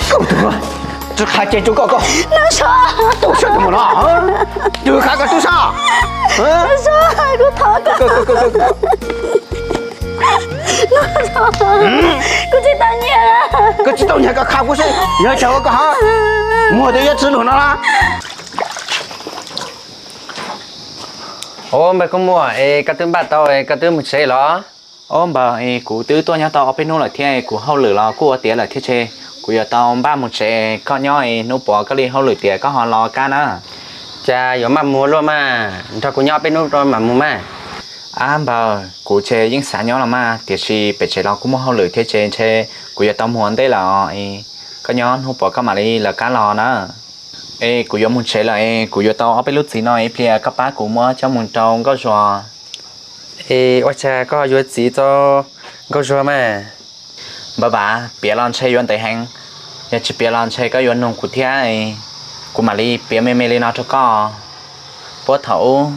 Koj tub, tub qha ces tub koj koj. Nab Suav, tub sab tus mus no, tub qha koj tub sab. Nab Suav, kuv thov koj. Nab Suav, kuv tsis tau nyiam. Koj tsis tau nyiam koj qha kuv seb yog cas koj ho muag twb yuav tsis lug no na. Ua npawg Koob Muas, es koj twb npaj tau es koj twb mus tsev los? Ua npawg, es kuv twb tuaj nyob tau ob peb hnub lawm thiab, kuv hauj lwm los kuj ua tiav lawm thiab ces kuv yuav tau npaj mus tsev. Koj nyob es hnub puav koj li hauj lwm tiav koj ho los kab na. Cas yuav maj mus luaj mas, nrog kuv nyob peb hnub rau mam mus mas. Ab npawg, kuv ces yeej xav nyob los mas, tiam sis pem tsev los kuj muaj hauj lwm thiab ces ntshe kuv yuav tau mus ua ntej lawm os. Koj nyob hnub puav koj mam li lawv kab los na. Es kuv yuav mus tsev lawm es kuv yuav tau ob peb lub txiv no, ib pliag koj pab kuv muab coj mus rau Nkauj Zuag. Es ua cas koj yuav txiv rau Nkauj Zuag mas? Npawg Vam, piav los ntshe yuav ntev heev, yog tsis piav los ntshe koj yuav nug kuv thiab. Kuv mam li piav me me li no rau koj. Puag thaum ub,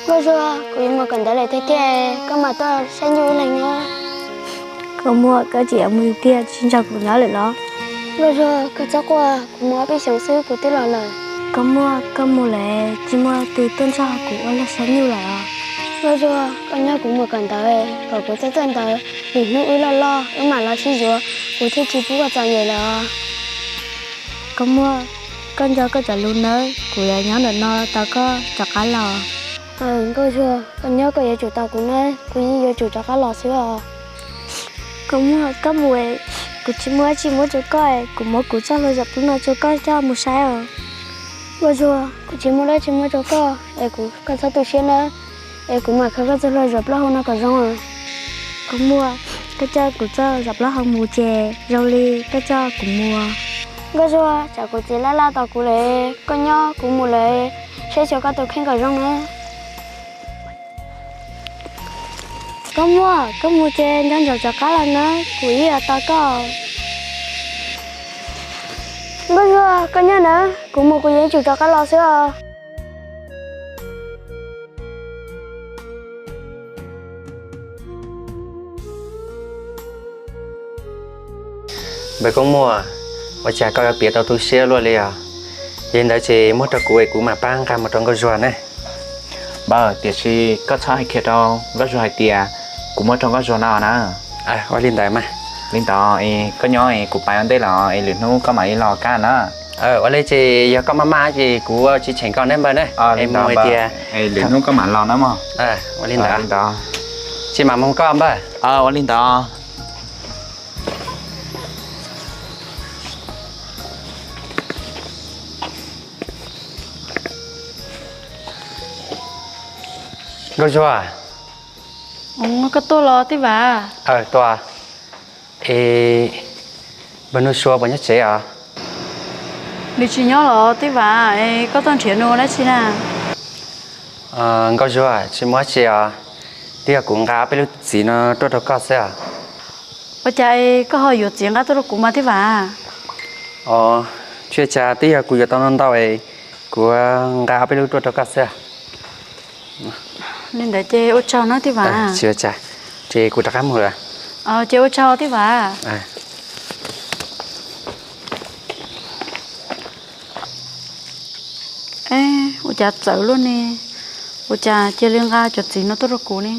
Nkauj Zuag, kuv yuav mus kawm ntawv lawm tiag tiag, koj mam tuaj saib nyuj ib leeg na. Koob Muas, koj tseem yuav mus tiag, tsis nrog kuv nyob lawm los? Nkauj Zuag, koj txhob quaj, kuv mus ob peb xyoos xwb kuv twb los lawm. Koob Muas, koj mus lawm tsis muaj tus tuaj nrog kuv ua luag saib nyuj lawm os. Nkauj Zuag, koj nyob kuv mus kawm ntawv, kom kuv txawj txawj ntawv, lwm hnub wb loj loj wb mam los sib yuav, kuv thiaj tsis pub koj txom nyem lawm os. Koob Muas, koj nco koj cov lus nawb, kuv yuav nyob ntawm no tos koj rov qab los. Nkauj Zuag, koj nyob koj yuav tsum tos kuv nawb, kuv yeej yuav tsum rov qab los xwb os. Koob Muas, koj mus es kuv tsis muaj dab tsi muab rau koj, kuv muab kuv txoj hlua zaum pluab no rau koj coj mus saib os. Nkauj Zuag, kuv tsis muaj dab tsi muab rau koj es kuv, koj txhob tu siab nawb, es kuv mam khaws koj txoj hlua zaum plaub hau no kom zoo os. Koob Muas, koj coj kuv txoj zaum plaub hau mus ces zoo li koj coj kuv mus. Nkauj Zuag, tsam kuv txiv laj laj tos kuv lawm, koj nyob kuv mus lawm, saib xyuas koj tus kheej kom zoo nawb. Koob Muas, koj mus ces nco ntsoov rov qab los nawb, kuv ib yam tos koj. Nkauj Zuag, koj nyob nawb, kuv mus kuv yeej tsum rov qab los xwb os. Npawg Koob Muas, ua cas koj yuav piav tau tu siab luaj li os? Yog li ntawd ces muab rau kuv es kuv mam pab nqa mus rau Nkauj Zuag ne. Npawg, tiam sis koj txhob hais kiag rau Nkauj Zuag hais tias kuv muab rau Nkauj Zuag no na. Ua li ntawd mas. Li ntawd es koj nyob es kuv pais ua ntej lawm es lwm hnub koj mam li los kab na. Ua li ces yog koj maj maj ces kuv tsis cheem koj ne npawg ne. Li ntawd hais tias lwm hnub koj mam los na mog. Ua li ntawd. Tsis mam mus koj npawg. Ua li ntawd. Nkauj Zuag. Koj tuaj los tij Vam? Tuaj. Es npawg Nuj Sua puas nyob tsev os? Nws tsis nyob los tij Vam, es koj tuaj nrhiav nws ua dab tsi na? Nkauj Zuag, tsis muaj dab tsi os, twb yog kuv nqa peb lub txiv no tuaj rau koj xwb os. Ua cas es koj ho yuav txiv nqa tuaj rau kuv mas tij Vam? Os, tsis ua cas, twb yog kuv yuav tau ntau ntau es kuv nqa peb lub tuaj rau koj xwb. Li ntawd ces ua tsaug na tij Vam. Tsis ua cas, ces kuv rov qab mus lawm. Ces ua tsaug tij Vam. Ua cas txawv luaj ne, ua cas cia li nqa cov txiv no tuaj rau kuv ne,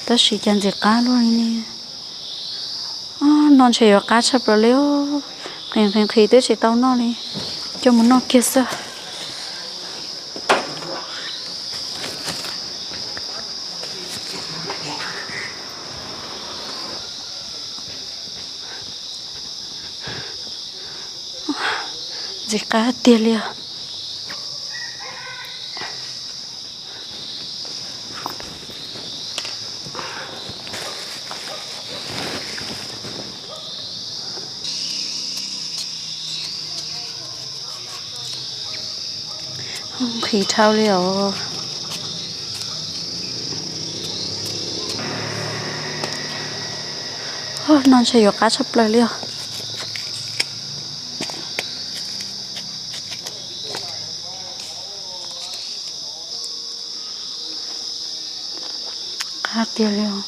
tab sis cas ntxim qab luaj li ne. No ntshe yuav qab tshaj plaws li, nqhis nqhis nqhis twb tsis tau noj li, coj mus noj kiag xwb. Ntxim qab tiag li os. Nqhis dhau li os. No ntshe yuav qab tshaj plaws li os. Qab tiag li os.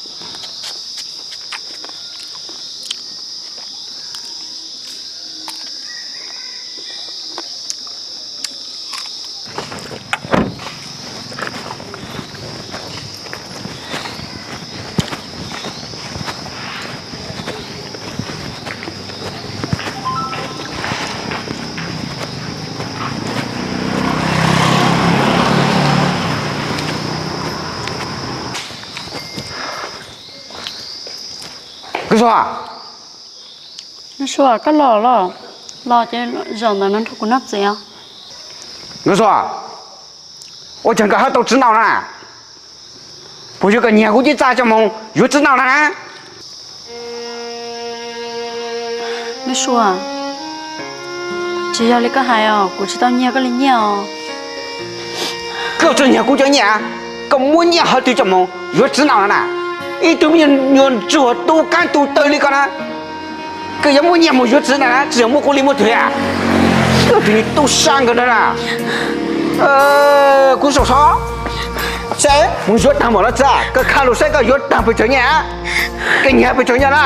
Nuj Sua, koj los los? Los ces zaum ntawm no nrog kuv noj txiv os. Nuj Sua, ua cas koj ho tau txiv ntawm no na? Puas yog koj nyiag kuv cev txaj coj mus yuav txiv ntawm no na? Nuj Sua, tsis yog li koj hais os, kuv tsis tau nyiag koj li nyiaj os. Koj txawj nyiag kuv cov nyiaj, koj muab nyiaj qhov twg coj mus yuav txiv ntawm no na? Ib tug me nyuam ntsuag tu qab tu taw li koj na, koj yuav muab nyiaj mus yuav txiv ntawm no na, tsis yog muab kuv li muab twg a? Koj tus tub sab nkawd na. Kuv saum so, saib mus yuav tag npaum no txiv, koj khaj lus saib koj yuav tag pes tsawg nyiaj, koj nyiag pes tsawg nyiaj na?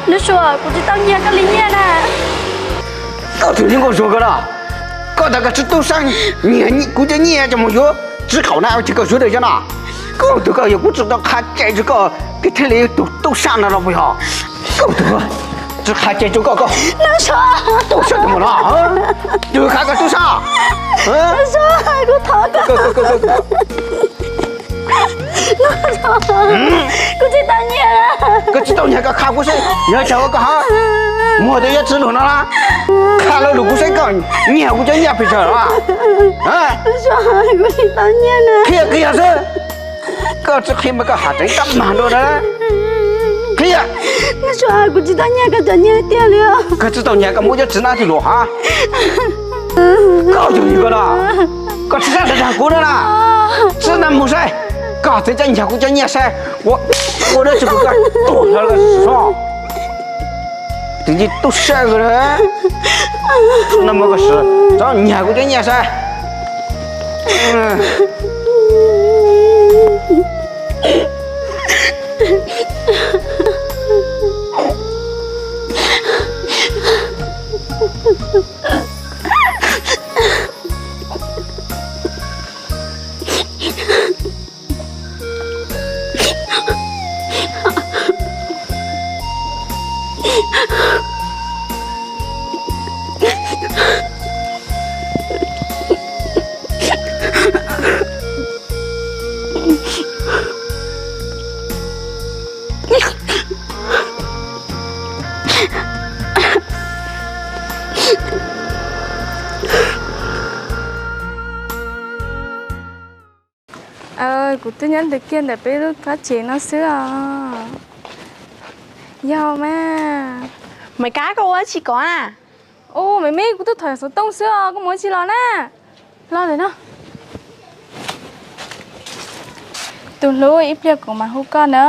Nuj Sua, kuv tsis tau nyiag koj li nyiaj na. Koj tus niag nkauj ntsuag ko na, koj tas koj tsis tub sab nyiag kuv cov nyiaj coj mus yuav txiv qaum na, ua cas koj yuav tau yog no? Koj tus koj yog kuv tsis tau qha cai rau koj, koj thiaj li yog tus tub sab no los puas yog? Koj tus tsis qha cai rau koj, koj tub sab coj mus no, tus qha koj tub sab. Kuv thov koj, kuv tsis tau nyiag. Koj tsis tau nyiag koj qha kuv saib, yog cas koj ho muag tias yuav txiv luag no na? Qha lo lus kuv saib koj nyiag kuv cov nyiaj pes tsawg los? Kuv tsis tau nyiag na. Qhia kiag xwb. Koj tsis qhia mas koj hais tseem tab mag dua na. Qhia. Nuj Sua, kuv tsis tau nyiag koj cov nyiaj tiag li os. Koj tsis tau nyiag koj muab cov txiv ntawm twg luag hos? Koj yog li koj no, koj tsis sab dag kuv na na. Txiv ntawm mus saib, koj txiv cov nyiag kuv cov nyiaj saib, ua dab tsi kuv koj tuag los so. Tus tub sab ko na, txiv ntawm mus koj sim txhob nyiag kuv cov nyiaj saib. Kuv twb nyob ntawm kiag ntawm peb lub vaj tsev no xwb os. Yog mas. Maiv Kab, koj ua dab tsi ko na? Ub, Maiv Mib, kuv tuaj thauj xov tooj xwb os, koj mus dab tsi los na? Los ntawm no. Tus hlub, ib pliag kuv mam hu koj na.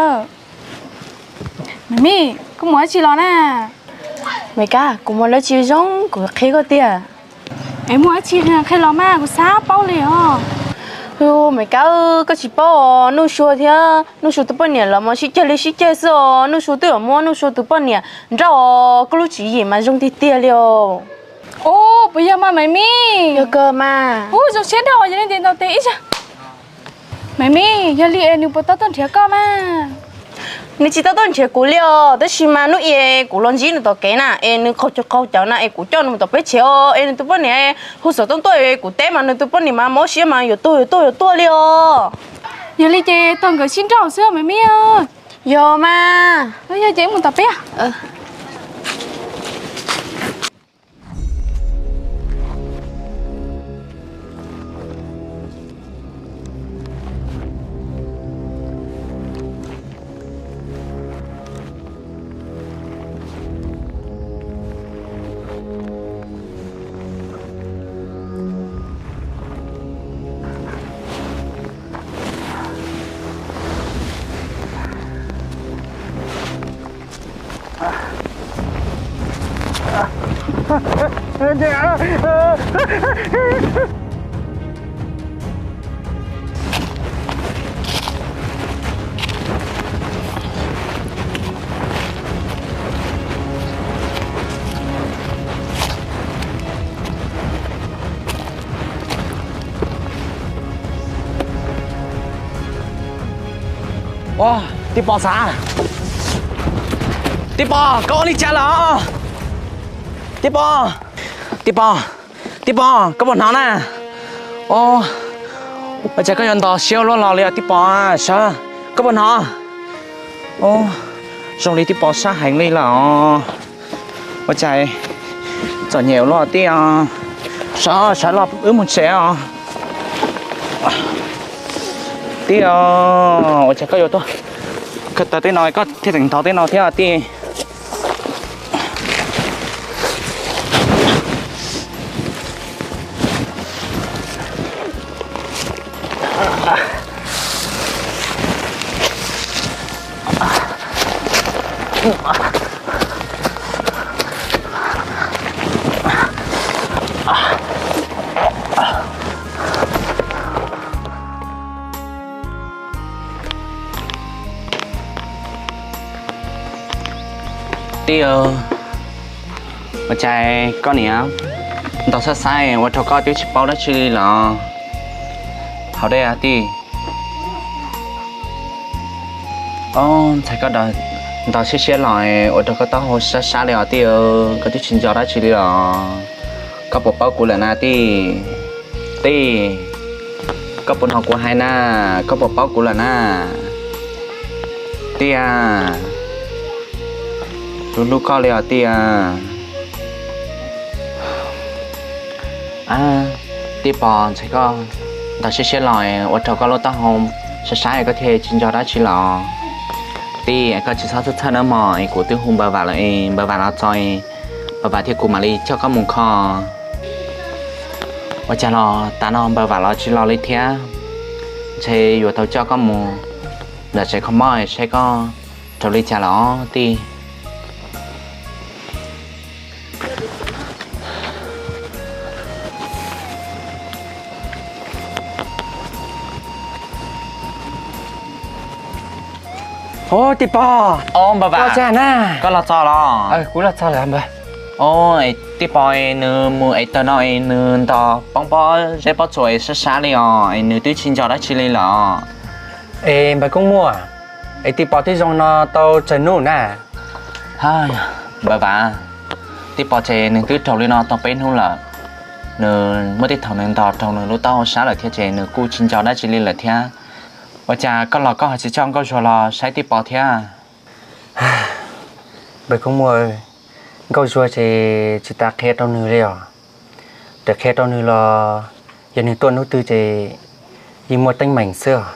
Maiv Mib, koj mus dab tsi los na? Maiv Kab, kuv muaj dab tsi zoo kuv qhia koj tiag. Es muaj dab tsi qhia los mas, kuv xav paub li os. Maiv Kab, koj tsis paub os, Nuj Sua thiab Nuj Sua tus poj niam los mas sib cav li sib cav xwb os. Nuj Sua twb muab Nuj Sua tus poj niam nrauj os, koj lub tswv yim mas zoo tiag tiag li os. Ub, puas yog mas Maiv Mib? Yog kawg mas. Ub, zoo siab dhau, yog li ntes ntaus tes ib zaug. Maiv Mib, yog li es nws puas tau tuaj nrhiav koj mas? Nws tsis tau tuaj nrhiav kuv li os, tab sis mas hnub ib kuv los ntsib nws tom kev na, es nws qaug cawv qaug cawv na, es kuv coj nws mus tom peb tsev os, es nws tus poj niam hu xov tooj tuaj, es kuv teb mas nws tus poj niam mas mob siab mas yuav tuag yuav tuag yuav tuag li os. Yog li ces tau nkawd sib nrauj xwb Maiv Mib. Yog mas. Yog ces wb mus tom peb. Tij Pov xav, Tij Pov, koj ua li cas lawm? Tij Pov, Tij Pov, Tij Pov, koj puas hnov na? Ua cas koj yuav nto siab ua luaj los li Tij Pov? Sawv, koj puas hnov? Zoo li tij Pov sab heev li lawm os. Ua cas txom nyem ua luaj tij os. Sawv, sawv los wb mus tsev os. Tij os, ua cas koj yuav tuaj kawg tawm tej no koj thiaj tseem ntog tej no thiab tij? Tij, ua cas koj niam ntog sab sab ua rau koj twb tsis paub dab tsi li los? Hauv dej tij. Ob, ntxhais koj ntog siab siab los ua rau koj taub hau sab sab li os tij, koj twb tsis nco dab tsi li los? Koj puas paub kuv lawm na tij? Tij, koj puas hnov kuv hais na? Koj puas paub kuv lawm na? Tij a, kuv hlub koj li os tij a. Tij Pov, ntxhais koj ntog siab siab los ua rau koj lub taub hau sab sab koj thiaj tsis nco dab tsi los? Tij, koj tsis txhob txhawj txhawj nawb mog, kuv twb hu Npawg Vam lawm, Npawg Vam los txog, Npawg Vam thiab kuv mam li coj koj mus kho. Ua cas los tas no Npawg Vam los tsis los li thiab? Ntshe yuav tau coj koj mus nram tsev kho mob saib koj raug li cas lawm os tij. Ub, tij Pov. Ob, Npawg Vam, koj los txog los? Kuv los txog lawm npawg. Tij Pov, nws mus ev taws no es nws ntog poob pob zeb pob tsuas es sab sab li os, es nws twb tsis nco dab tsi li lawm. Es npawg Koob Muaj, es tij Pov twb zoo no tau tsawg hnub na? Npawg Vam, tij Pov ces nws twb raug li no tau peb hnub lawm. Nws muaj tej thaum nws ntog raug nws lub taub hau sab lawm thiab ces nws kuj tsis nco dab tsi li lawm thiab. Ua cas koj los koj ho tsis coj Nkauj Zuag los saib tij Pov thiab? Npawg Koob Muaj, Nkauj Zuag ces tsis tas qhia rau nws li os. Raws qhia rau nws los yog nws tuaj hnub twg ces yeej muaj teeb meem xwb os.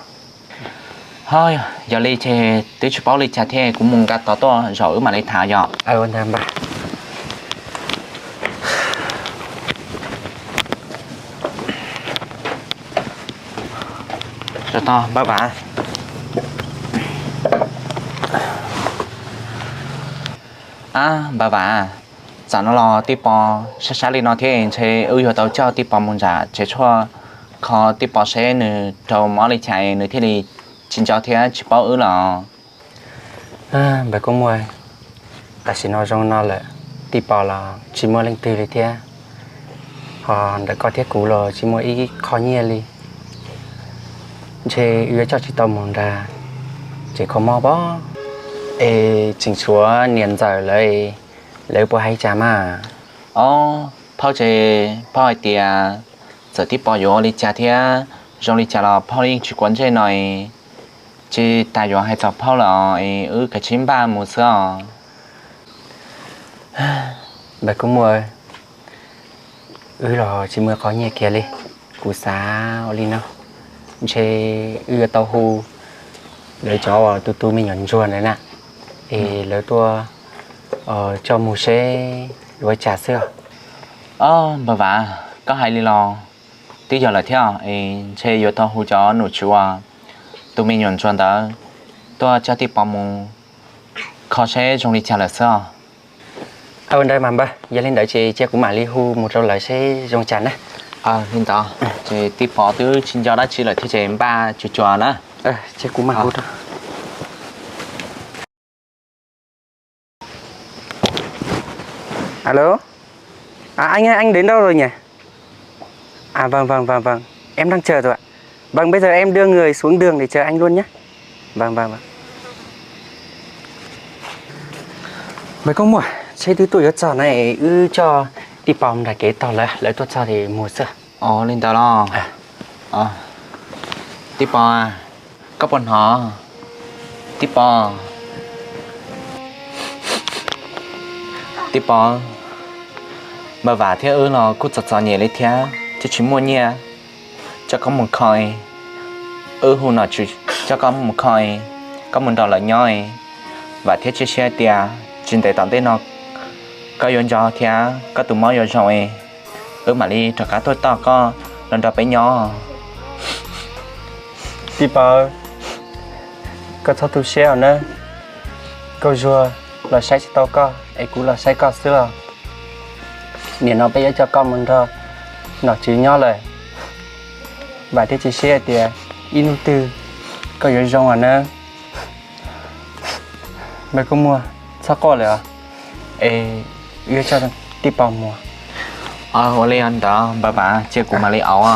Ho yog li ces twb tsis paub li cas thiab, kuv mus nqa tod tuaj zaum wb mam li tham yom. Npawg Vam, Npawg Vam, tsam no los tij Pov sab sab li no thiab ntshe wb yuav tau coj tij Pov mus nram tsev tshuaj kho tij Pov seb nws raug mob li cas nws thiaj li tsis nco thiab tsis paub wb los. Npawg Koob Muaj, tam sim no zoo no lawm, tij Pov los tsis muaj leej twg li thiab, ho ntawm koj thiab kuv los tsis muaj ib qho nyiaj li. Ntshe wb yuav coj tsis tau mus nram tsev kho mob pob. Es tseem tshuav niam ntxawm lawv, lawv puas hais cas mas? Ob, phauj ces phauj hais tias txawm tij Pov yuav ua li cas thiab zoo li cas los phauj yeej tsis quav ntsej no es, tsis tas yuav hais txog phauj lawm es wb kav tsij npaj mus xwb os. Npawg Koob Muaj, wb los tsis muaj qhov nyiaj kiag li. Kuv xav ua li no, ntshe wb yuav tau hu lawv cov uas tus tus me nyuam ntsuag ntawd na, es lawv tuaj coj mus seb yuav cas xwb os. Ob, Npawg Vam, koj hais li los twb yog lawm thiab es ntshe yuav tau hu cov nom tswv uas tus me nyuam ntsuag ntawd tuaj coj tij Pov mus kho seb zoo li cas lawm xwb os. Ua ntawd mas npawg, yog li ntawd ces cia kuv mam li hu mus rau lawv seb zoo cas na. Li ntawd ces tij Pov twb tsis nco dab tsi lawm thiab ces npaj cuag cuag na. Cia kuv mam hu rau. Alo, anh ơi, anh đến đâu rồi nhỉ? À, vâng, vâng, vâng, vâng. Em đang chờ rồi ạ. Vâng, bây giờ em đưa người xuống đường để chờ anh luôn nhé. Vâng, vâng, vâng. Npawg Koob Muaj, seb twb tuaj yuav txog na, wb coj tij Pov nram kev tog lawv, lawv tuaj txog ces mus xwb. Ua li ntawd los? Tij Pov, koj puas hnov? Tij Pov. Tij Pov, Npawg Vam thiab wb los kuj txom txom nyem li thiab, twb tsis muaj nyiaj coj koj mus kho, wb hu nom tswv coj koj mus kho, koj mus nrog lawv nyob, vam thiab cia siab tias tsis ntev tom ntej no koj yuav nco thiab koj tus mob yuav zoo, wb mam li rov qab tuaj tos koj los nrog peb nyob. Tij Pov, koj txhob tu siab os nawb. Nkauj Zuag los saib tsis tau koj es kuv los saib koj xwb los. Nim no peb yuav coj koj mus nrog nom tswv nyob lawm. Vam thiab cia siab tias ib hnub twg koj yuav zoo os nawb. Npawg Koob Muag, txhob quaj lawm os, es wb yuav coj Tij Pov mus. Ua li ntawd Npawg Vam, cia kuv mam li ua.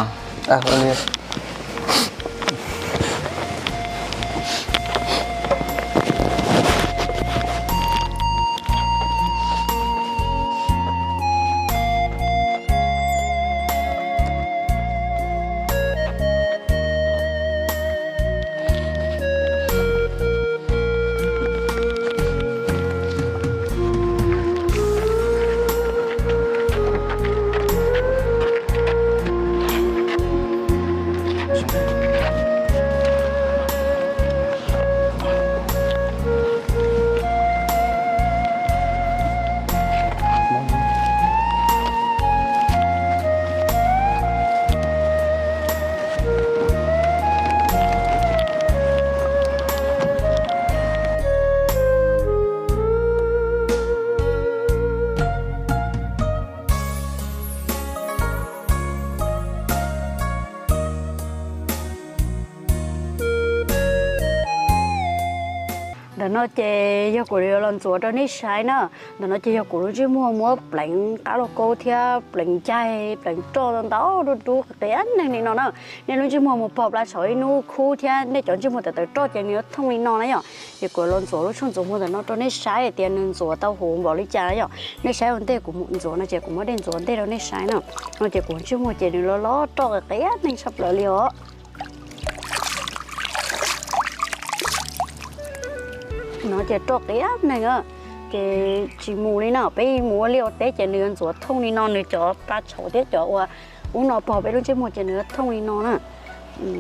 Ntawm no ces yog kuv yuav los ntxuav rau nej saib na. Ntawm no ces yog kuv lub ntsej muag muab pleev qab lauj kaub thiab pleev ncaig pleev roj ntau dub dub qias neeg li no na. Nej lub ntsej muag mus pog plab tshauv ib hnub khub thiab nej cov ntsej muag tawv tawv roj ces nws yuav thooj li no na yom. Ces kuv los ntxuav lub tshuaj ntxuav muag ntawm no rau nej saib tias nws ntxuav tau huv npaum li cas na yom. Nej saib ua ntej kuv mus ntxuav no ces kuv muab dej ntxuaj ntej rau nej saib na. No ces kuv ntsej muag ces nws loj loj roj qias neeg tshaj plaws li os. No ces roj qias neeg, ces tsis mus li no, peb mus ua liaj ua teb ces nws yuav ntxuav thooj li no, nws cov plab tshauv thiab cov ua ub no pog peb lub ntsej muag ces nws yuav thooj li no na.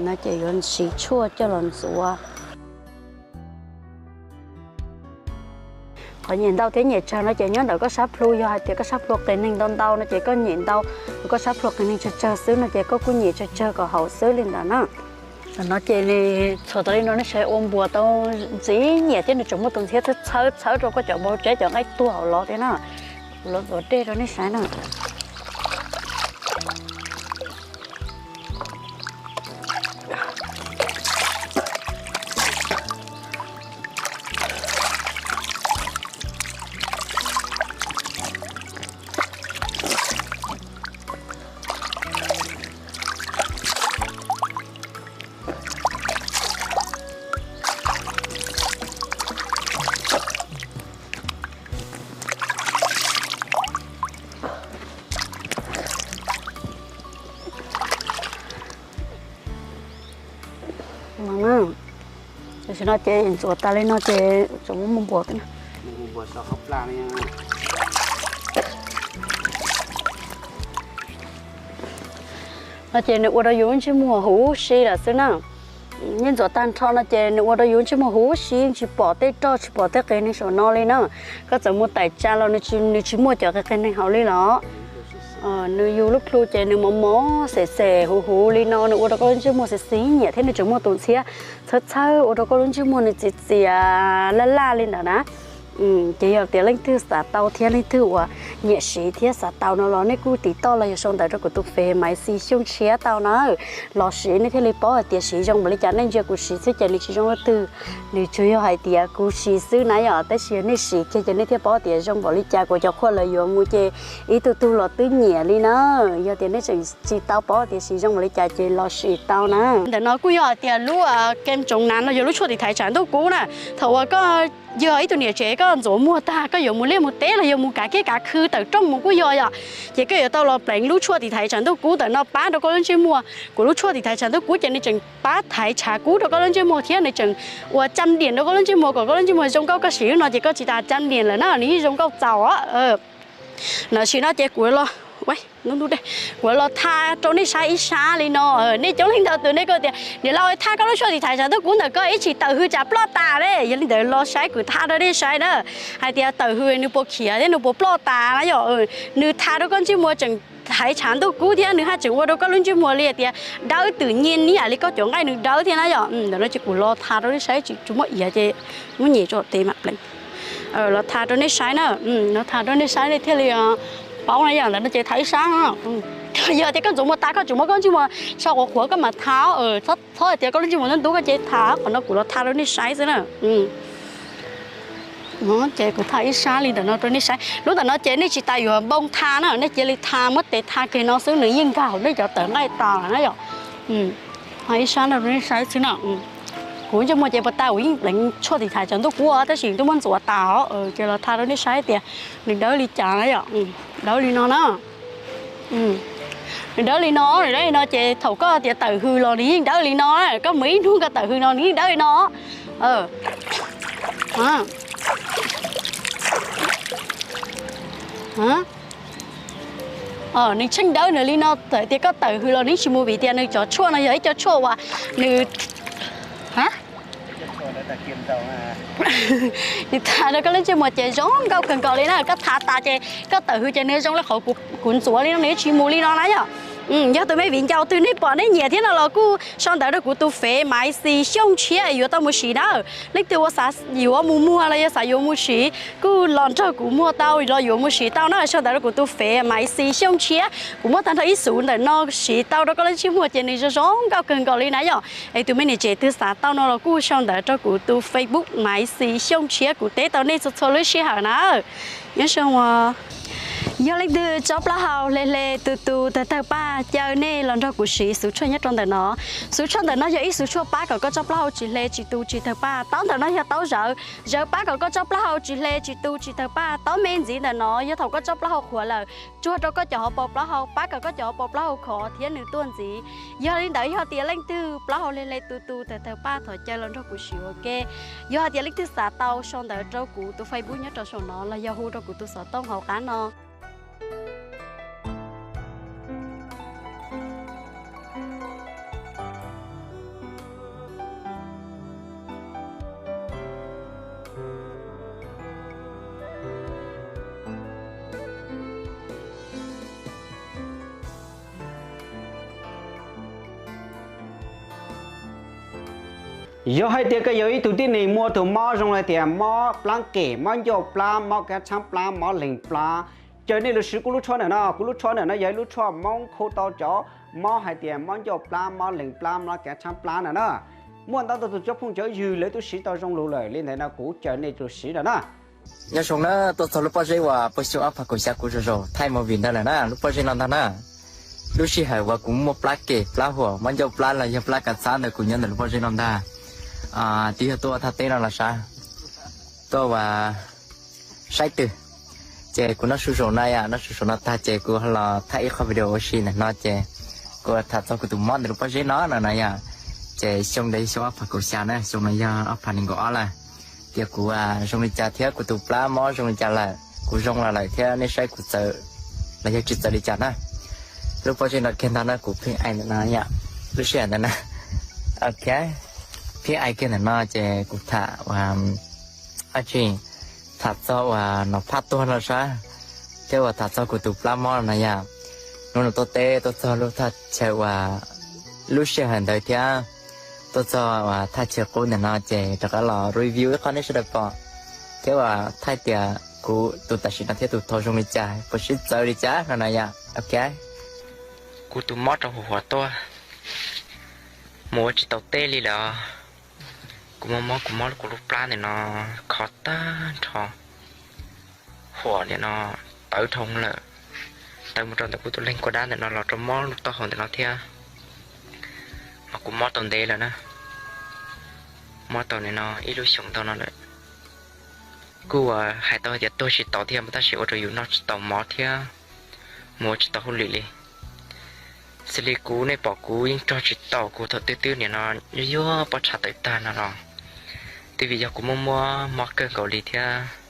No ces yuav siv tshuaj coj los ntxuav. Qhov nyem ntau thiab nyem tsawg no ces nyob ntawm koj sab plhu, yog hais tias koj sab plhu qias neeg ntau ntau no ces koj nyem ntau, koj sab plhu qias neeg tsawg tsawg xwb no ces koj kuj nyem tsawg tsawg kom haum xwb li ntawd na. Tam no ces txhuam tas li no nej saib ua npuas tau ntxim nyiam thiab nws tseem muaj tus ntxhiab txhawb txhawb txhawb rau koj cov npau tseb cov nqaij tuag hauv los thiab na. Kuv los ntxuav dej rau nej saib na. Tam sim no ces ntxuav tas li no ces tseem muab mus npuas. No ces nws ua rau yus lub ntsej muag huv si lawm xwb na. Yeej ntxuav tag nrho no ces nws ua rau yus lub ntsej muag huv si, tsis pom tej roj tsis pom tej qias neeg saum no li na. Koj txawm mus taim tsa los nws tsis muaj cov qias qias neeg hauv li los. Nws yus lub plhu ces nws mos mos xem xem huv huv li no, nws ua rau koj lub ntsej muag xiv xiv nyiam thiab nws tseem muaj tus ntxhiab txhawb txhawb ua rau koj lub ntsej muag nws txias txias laj laj li ntawd na. Ces yog tias leej twg xav tau thiab leej twg uas nyiam siv thiab xav tau no los nej kuj tiv toj los yog sau ntawv rau kuv tus fej Maiv Xis Xyooj Tshiab tau na. Los siv nej thiaj li paub hais tias siv zoo npaum li cas, nej ntsia kuv siv xwb ces nws tsis zoo leej twg. Nws tsuas yog hais tias kuv siv xwb na yom, tab sis yog nej siv kiag ces nej thiaj paub tias zoo npaum li cas. Kuv cov qhua lawv yuav mus ces ib tug tug los twb nyiam li na. Yog tias nej tseem tsis tau paub tias siv zoo npaum li cas ces los siv tau na. Ntawm no kuj yog hais tias lub kem tsoov nav no yog lub tshuaj tiv thaiv tsam ntuj kub na. Thaum uas koj Yog ib tug niam tsev koj ntxuav muag tag koj yuav mus liaj mus teb los yog mus kav kiab kav khw tawm rooj mus kuj yog yom, ces koj yuav tau los pleev lub tshuaj tiv thaiv tshav ntuj kub ntawm no pab rau koj lub ntsej muag. Kuv lub tshuaj tiv thaiv tshav ntuj kub ces nws tseem pab thaiv tshav kub rau koj lub ntsej muag thiab nws tseem ua cam diam rau koj lub ntsej muag kom koj lub ntsej muag zoo nkauj. Koj siv lub no ces koj tsis tas cam diam lawm na, nws yeej zoo nkauj txaus os. Tam sim no ces kuv los, kuv los tha rau nej saib ib sab li no. Nej coob leej ntau tus nej kuj tias niam laus, tha koj lub tshuaj tiv thaiv tshav ntuj kub ntawm koj ib tsam tawm hws tsam ploj tas ne. Yog li ntawd los saib kuv tha rau nej saib na, hais tias tawm hws nws puas khiav thiab nws puas ploj tas na yom. Nws tha rau koj ntsej muag tseem thaiv tshav ntuj kub thiab nws haj tseem ua rau koj lub ntsej muag li tias dawb twm nyiaj niam li koj cov nqaij nws dawb thiab na yom. Ntawm no ces kuv los tha rau nej saib tsis tsis muaj iav ces muab nyem tso tes mam pleev. Los tha rau nej saib na, los tha rau nej saib nej thiaj li paub na yom. Ntawm no ces tha ib sab. Yog tias koj ntxuav muag tas koj tseem muab koj ntsej muag so quav qhuav koj mam tha, txhob hais tias koj lub ntsej muag ntub ntub koj ces tha, qhov no kuv los tha rau nej saib xwb na. Ces kuv tha ib sab li ntawm no rau nej saib. Lub ntawm no ces nej tsis tas yuav npoo tha na, nej cia li tha muab tes tha kiag no xwb nws yeej nkag hauv nej cov tawv nqaij tas na yom. Tha ib sab no rau nej saib xwb na. Kuv ntsej muag ces puas tas kuv yeej pleev tshuaj tiv thaiv tshav ntuj kub tab sis twb muab ntxuav tas os, ces los tha rau nej saib tias nws dawb li cas na yom. Dawb li no na. Nws dawb li no, nws dawb li no ces thaum koj tias tawm hws los nws yeej dawb li no, koj mus ib hnub koj tawm hws no nws yeej dawb li no. Nws tsheej dawb nws li no txawm tias koj tawm hws los nws tsis mus vim tias nws cov tshuaj no yog ib co tshuaj uas nws, nws tha rau koj lub ntsej muag ces zoo nkauj kawg nkaus li na. Koj tha tas ces koj tawm hws ces nws zoo li qhov kuv ntxuav li no nws tsis mus li no na yom. Yog tus me viv ncaus twg nej pom nej nyiam thiab no los kuj sau ntawv rau kuv tus fev Maiv Xis Xyooj Tshiab yuav tau mus siv na. Leej twg ua xav yuav mus muag los yog xav yuav mus siv kuj los nrog kuv muag tau los yuav mus siv tau na. Sau ntawv rau kuv tus fev Maiv Xis Xyooj Tshiab, kuv muab tag nrho ib xuv ntawm no siv tau rau koj lub ntsej muag ces nws zoo zoo nkauj kawg nkaus li na yom. Es tus me niam tsev twg xav tau no los kuj sau ntawv rau kuv tus Facebook Maiv Xis Xyooj Tshiab, kuv teb tau nej txhua txhua lub sij hawm na. Nyob zoo os. Yog leej twg tsob plaub hau hle hle tu tu tawg tawg paj, caw nej los nrog kuv siv xuv tshuaj nyob rau ntawm no. Xuv tshuaj ntawm no yog ib xuv tshuaj pab kom koj tsob plaub hau tsis hle tsis tu tsis tawg paj. Taub ntawm no yog taub zawv, zawv pab kom koj tsob plaub hau tsis hle tsis tu tsis tawg paj. Taub me ntxiv ntawm no yog thaum koj tsob plaub hau qhuav lawm, tsuag rau koj cov hauv paus plaub hau, pab kom koj cov hauv paus plaub hau khov thiab nws tuaj ntxiv. Yog li ntawd yog tias leej twg plaub hau hle hle tu tu tawg tawg paj thov caw los nrog kuv siv ua ke. Yog hais tias leej twg xav tau sau ntawv rau kuv tus Facebook nyob rau saum no los yog hu rau kuv tus xov tooj hauv qab no. Yog hais tias koj yog ib tug tib neeg muaj tus mob zoo li tias mob plab kem, mob ncauj plab, mob kab tshaab plab, mob leeg plab, caw nej los siv kuv lub tshuaj ntawm no. Kuv lub tshuaj ntawm no yog ib lub tshuaj Moob khu tau cov mob hais tias mob ncauj plab, mob leeg plab, mob kab tshaab plab na na. Muaj ntau tus cov phooj cov ywg lawv twb siv tau zoo lug lawm, li ntawd no kuv caw nej los siv lawm na. Nyob zoo na, tuaj txog lub pob zeb uas pag xyoo ob phav kaum xya kuv zoo zoo thaij movie ntawd lawm na, lub pob zeb no ntag na. Lub sij hawm uas kuv muaj plab kem plab huam, mob ncauj plab los yog plab kav txhab ntawd kuv nyob ntawm lub pob zeb no ntag. Twb yog tuaj thaj teb no los sav, tuaj ua saib twg. Ces kuv noj su zaum na yom, noj su zaum no tag ces kuv los thaij ib qho video ua si ntawm no ces kuv tham txog kuv tus mob ntawm lub pob zeb no no na yom. Ces xyoo ntawd xyoo ob phav kaum xya na, xyoo no yog ob phav nees nkaum ob lawm. Tias kuv zoo li cas thiab kuv tus plab mob zoo li cas lawm, kuv zoo los lawm thiab nej saib kuv txawv los yog tsis txawv li cas na. Lub pob zeb no kiag ntag na, kuv pheej aim ntawm no yom, lub sij hawm ntawd na. Ok, pheej aim kiag ntawm no ces kuv tham ua dab tsi, tham txog uas Nom Phaj tuag no sab, thiab uas tham txog kuv tus plab mob no yom. Hnub no tuaj teb tuaj txog lub thaj chaw uas lub sij hawm ntawd thiab tuaj txog uas thaj chaw qub ntawm no ces rov qab los review ib qho nej sawv daws pom, thiab uas thaij tias kuv tus tam sim no thiab tus thaud zoo li cas, puas sib txawv li cas no na yom. Ok, kuv tus mob rau huv huam tuaj, mus ua tsis tau teb li lawm. Kuv mob mob, kuv mob kuv lub plab ntawm no kho tag nrho, huam ntawm no tawv dhau lawm, tawv mus rau ntawm kuv tus leeg kua dab ntawm no los rau mob lub taub hau ntawm no thiab. Mas kuv mob tau ntev lawm na, mob tau ntawm no ib lub xyoos ntau no lawm. Kuj uas hais tau tias tuag tsis tau thiab mas tab sis ua rau yus noj tsis tau mov thiab mus ua tsis tau hauj lwm li. Xws li kuv nej pom kuv yeej rog tsis tau, kuv thaum twb twb nim no yuag yuag pob txha tawm tag no los twb vim yog kuv muaj muaj mob kawg nkaus li thiab.